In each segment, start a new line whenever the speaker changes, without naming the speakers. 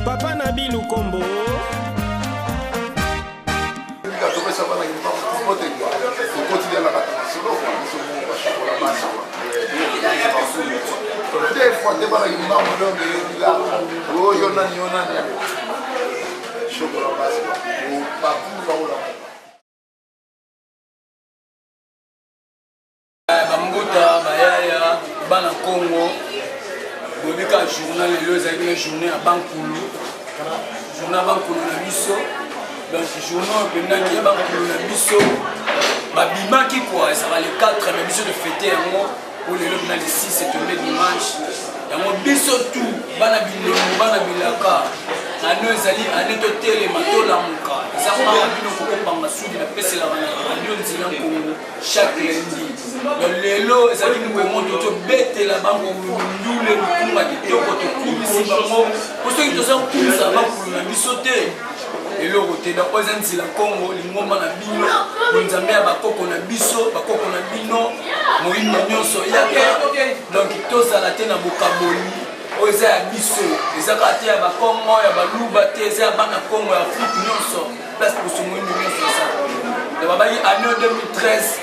Papa na bilukombo.
Topesa bana kimbangu mbote kwa tokoti ya kata masolo kwa biso moko bashokola basi kwa des fois te bana kimbangu donc bilaka oyo nani yo nani shokola basi kwa bakulu baola.
Bambuta, bayaya, bana Congo, boyebi kaka journal lelo ezalaki na journée ya bankulu, journée ya bankulu na biso. Donc journée oyo mpendaki ya bankulu na biso babimaki kua, ezalaka le 4, mais biso tofete yango oyo lelo mpena le 6, etombe dimanche. Yango biso tu bana bilembo, bana bilaka, ano ezali ane totelema, tolamuka. Eza mama bino kokopanga sudi napeselaka na radio Nzila Nkongo chaque lundi. Donc lelo ezali ngwe moto tobetela bango ndule lukunga kitoko, tokumisi bango, po soki toza kokumisa bakulu na biso te, eloko te. Donc oyo eza Nzila Kongo, lingomba na bino, bonzambe ya bakoko na biso, bakoko na bino, moyindo nyonso yaka. Donc tozala te na bokaboli. Oyo eza ya biso, eza kaka te ya Bakongo, ya Baluba te, eza ya bana Kongo, ya Afrique nyonso, place poso moyindo nyonso eza. Donc babaki année 2013,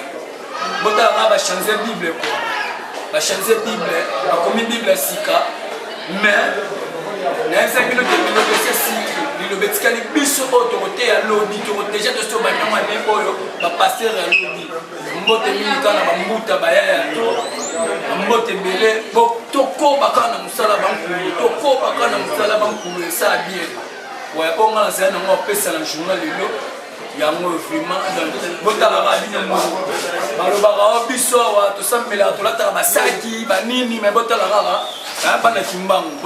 botala nga, bachange Bible kua, bachange Bible, bakomi Bible ya sika, mais nayebisaki bino te liloba esi esili, liloba etikali biso oyo tokoteya lobi. Toko deja tosi tobandi ane oyo, bapaster ya lobi. Mbote mingi kaka na bambuta, bayaya to bambote ebele. Tokoba kaka na mosala bankulu, tokoba kaka na mosala bankulu, esala bien. Oyo nga nazali nango apesa na journal lelo yango vraiment. Donc botalaka bino moko, balobaka o biso awa tosambelaka, tolataka basaki banini, me botala kaka bana Kimbangu.